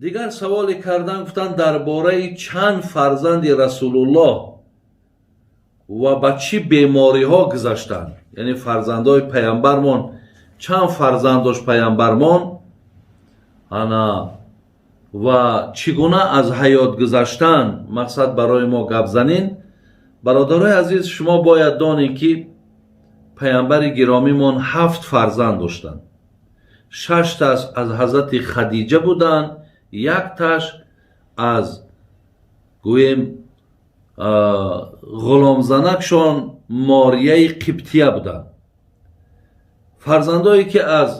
Дигар саволе кардан, гуфтанд, дар бораи чанд фарзанди Расулуллоҳ ва ба чӣ бемориҳо гузаштанд, яъне фарзандҳои паямбармон, чанд фарзанд дошт паямбармон, ана, ва чӣ гуна аз ҳаёт гузаштан, мақсад барои мо гап занин. Бародарои азиз, шумо бояд донед, ки паямбари гиромимон ҳафт фарзанд доштанд. Шашташ аз ҳазрати Хадиҷа буданд, якташ аз, гӯем, ғуломзанакшон Морияи Қибтия буданд. Фарзандое ки аз,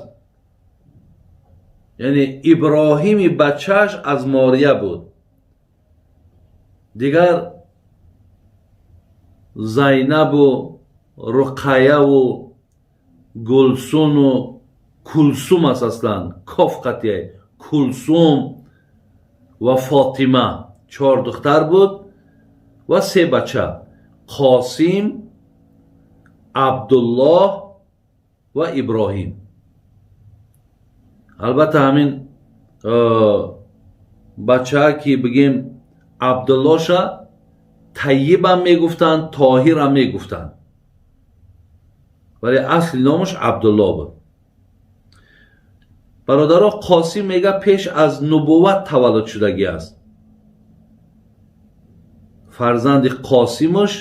яъне Иброҳими бачааш аз Мория буд, дигар Зайнабу Руқаяву Гулсуну Кулсум аст, аслан коф қатия, Кулсум ва Фотима, чор духтар буд ва се бача: Қосим, Абдуллоҳ ва Иброҳим. Албатта, ҳамин бачаа ки бигем, Абдуллоша Тайибам мегуфтанд, Тоҳирам мегуфтанд, вале асли номаш Абдулло буд. Бародаро, Қосим мега, пеш аз нубувват таваллуд шудагӣ аст. Фарзанди Қосимаш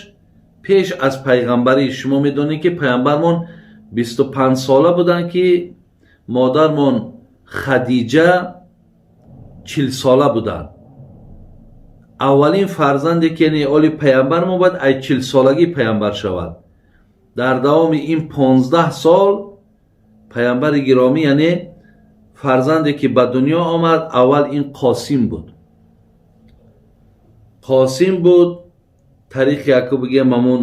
пеш аз пайғамбарӣ. Шумо медонед, ки паямбармон 25 сола буданд, ки модармон Хадиҷа 40 сола буданд. Аввалин фарзанде ки, яъне оли паямбармон бояд ай 40 солагӣ паямбар шавад. Дар давоми ин 15 сол паямбари гиромӣ, яъне фарзанде ки ба дунё омад, аввал ин Қосим буд. Қосим буд, тариқи яку бигем, ҳамун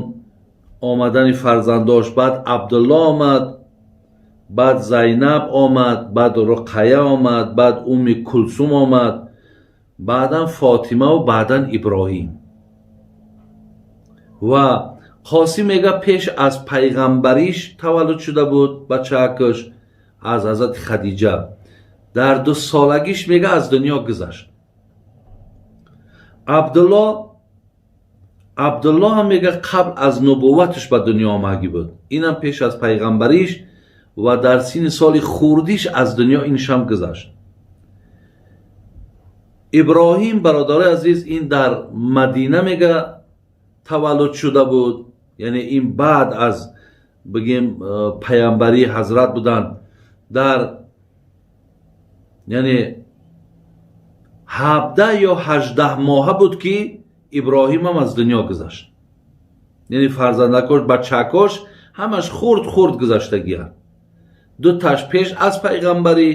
омадани фарзандош. Баъд Абдулло омад, баъд Зайнаб омад, баъд Руқая омад, баъд Умми Кулсум омад, баъдан Фотимаву баъдан Иброҳим. Ва Қосим мега, пеш аз пайғамбариш таваллуд шуда буд бачаакаш аз ҳазрати Хадиҷа. Дар 2 солагиш мега, аз дунё гузашт. Абдулло, Абдулло ҳам мега, қабл аз нубувваташ ба дунё омагӣ буд. Инам пеш аз пайғамбариш ва дар синни соли хурдиш аз дунё иншам гузашт. Иброҳим, бародарои азиз, ин дар Мадина мега, таваллуд шуда буд, яъне ин баъд аз, бигем, паямбарии ҳазрат буданд. Дар, яъне, 17 ё 18 моҳа буд, ки Иброҳимам аз дунё гузашт. Яъне фарзандакош, бачакош ҳамаш хурд хурд гузаштагианд. Дуташ пеш аз пайғамбарӣ,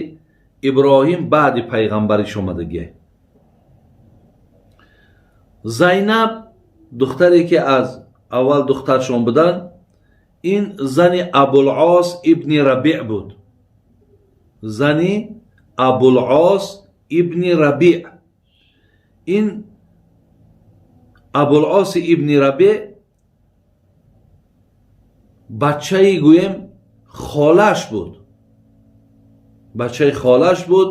Иброҳим баъди пайғамбариш омадагия. Зайнаб, духтаре ки аз аввал духтаршон буданд, ин зани Абулос ибни Рабиъ буд. Зани Абулос ибни Рабиъ. Ин Абулоси ибни Рабиъ бачаи, гӯем, холааш буд, бачаи холааш буд.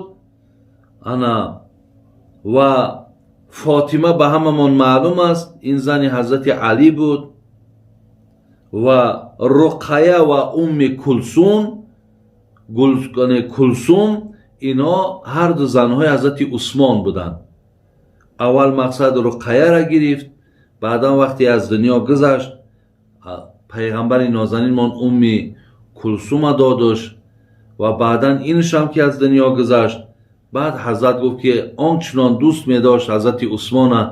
Ана, ва Фотима ба ҳамамон маълум аст, ин зани ҳазрати Алӣ буд. Ва Руқая ва Умми Кулсум, Кулсум, ино ҳарду занҳои ҳазрати Усмон буданд. Аввал, мақсад, Руқаяра гирифт, баъдан вақте аз дунё гузашт пайғамбари нозанинмон, Умми Кулсума додуш. Ва баъдан инушам ки аз дунё гузашт, баъд ҳазрат гуфт, ки он чунон дӯст медошт ҳазрати Усмона,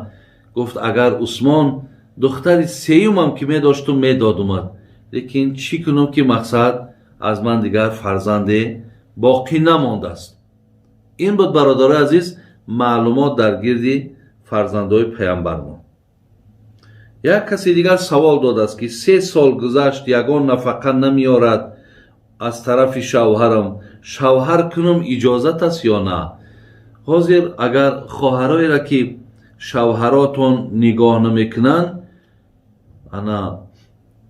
гуфт: «Агар Усмон духтари сеюмам ки медошту, медодумад, лекин чӣ кунам, ки, мақсад, аз ман дигар фарзанде боқӣ намондааст». Ин буд, бародарои азиз, маълумот дар гирди фарзандҳои паямбармон. Як каси дигар савол додааст, ки 3 сол гузашт, ягон нафақа намеорад аз тарафи шавҳарам, шавҳар кунам иҷозат аст ё на? Ҳозир агар хоҳароеро, ки шавҳаротон нигоҳ намекунанд, ана,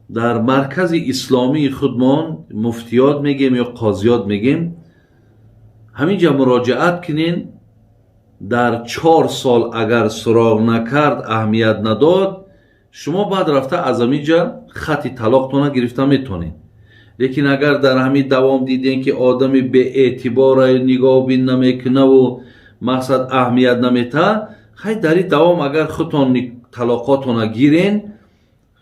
дар маркази исломии худмон, муфтиёт мегем ё қозиёт мегем, ҳамин ҷа муроҷиат кунен. Дар 4 сол агар суроғ накард, аҳамият надод, шумо баъд рафта аз ҳамин ҷа хати талоқтона гирифта метонед. Лекин агар дар ҳамин давом дидем, ки одами беэътибора, нигоҳбин намекунаву мақсад аҳамият наметаҳад, хай, дар ин давом агар худтон талоқотона гирен,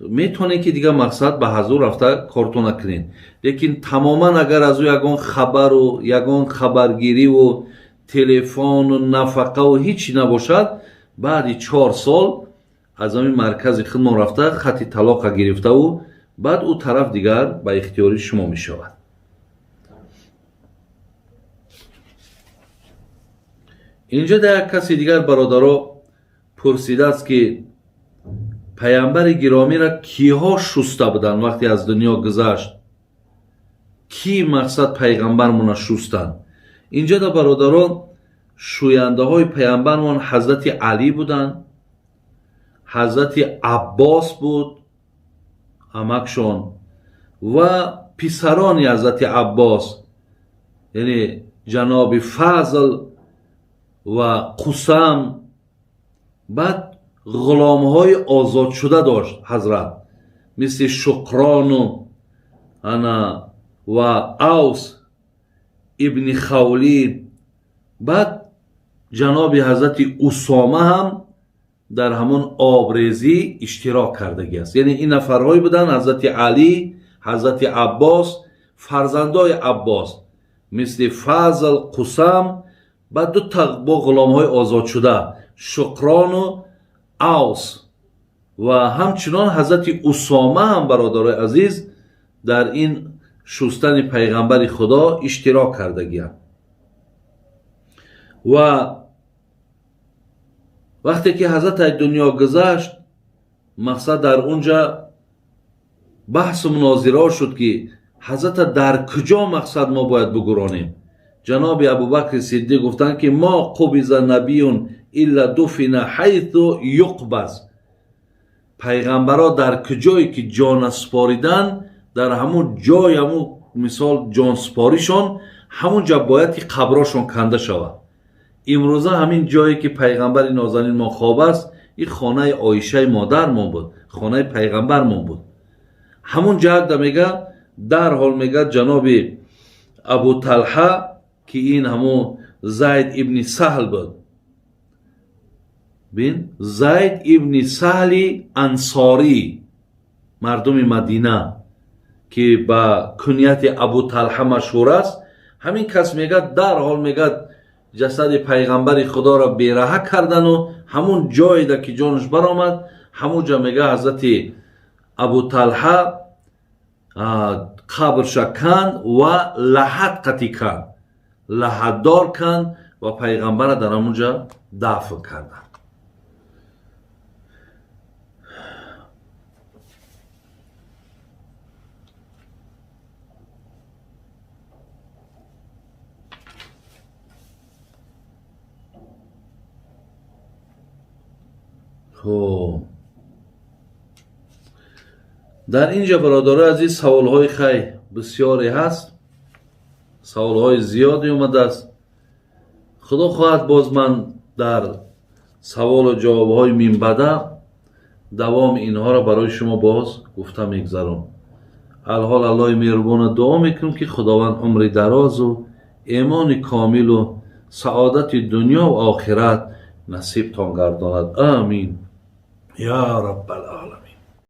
метавонед, ки дигар мақсад ба ҳазур рафта кортона кунед. Лекин тамоман агар аз ӯ ягон хабару ягон хабаргириву телефону нафақаву ҳичи набошад, баъди 4 сол аз ҳамин маркази худмон рафта хати талоқа гирифтаву баъд ӯ тараф дигар ба ихтиёри шумо мешавад. Инҷо да як каси дигар, бародаро, пурсидааст, ки паямбари гиромиро киҳо шуста буданд, вақте аз дунё гузашт, кӣ мақсад пайғамбармона шустанд? Инҷо да, бародарон, шӯяндаҳои паямбармон ҳазрати Алӣ буданд, ҳазрати Аббос буд, амакшон, ва писарони ҳазрати Аббос, яъне ҷаноби Фазл ва Қусам. Баъд ғуломҳои озодшуда дошт ҳазрат, мисли Шуқрону ана ва Авс ибни Хавлӣ. Баъд ҷаноби ҳазрати Усома ҳам дар ҳамон обрезӣ иштирок кардагӣ аст. Яъне ин нафарҳое буданд: ҳазрати Алӣ, ҳазрати Аббос, фарзандои Аббос, мисли Фазл, Қусам, баъд ду та бо ғуломҳои озодшуда, Шуқрону Авс, ва ҳамчунон ҳазрати Усома ҳам, бародарои азиз, дар ин шустани пайғамбари Худо иштирок кардагианд. Ва вақте ки ҳазрат аз дунё гузашт, мақсад дар он ҷа баҳсу мунозираҳо шуд, ки ҳазрата дар куҷо мақсад мо бояд бигуронем. Ҷаноби Абубакри Сиддиқ гуфтанд, ки мо қубиза набиюн илла дуфина ҳайсу юқбаз. Пайғамбаро дар куҷое ки ҷона споридан, дар ҳамун ҷой, ҳамун мисол ҷонспоришон, ҳамун ҷа бояд ки қаброшон канда шавад. Имрӯза ҳамин ҷое ки пайғамбари нозанин мо хоб аст, ин хонаи Оишаи модармон буд, хонаи пайғамбармон буд. Ҳамун ҷаҳда мега, дарҳол мега ҷаноби Абуталҳа, ки ин ҳамун Зайд ибни Саҳл буд, бин, Зайд ибни Саҳли Ансорӣ, мардуми Мадина, ки ба кунияти Абуталҳа машҳур аст, ҳамин кас мега, дарҳол мега, ҷасади пайғамбари Худоро бераҳа кардану ҳамун ҷоеда ки ҷонаш баромад, ҳамун ҷо мега ҳазрати Абуталҳа қабрша канд ва лаҳат қатӣ канд, лаҳатдор канд ва пайғамбара дар ҳамун ҷа дафн карданд. Хоб, дар ин ҷо, бародарои азиз, саволҳои хай бисёре ҳаст, саволҳои зиёде омадааст. Худо хоҳад, боз ман дар саволу ҷавобҳои минбаъда давоми инҳоро барои шумо боз гуфта мегзаром. Алҳол Аллоҳи меҳрубона дуо мекунем, ки Худованд умри дарозу эмони комилу саодати дунё ва охират насибтон гардонад. Амин, я Раббал оламин.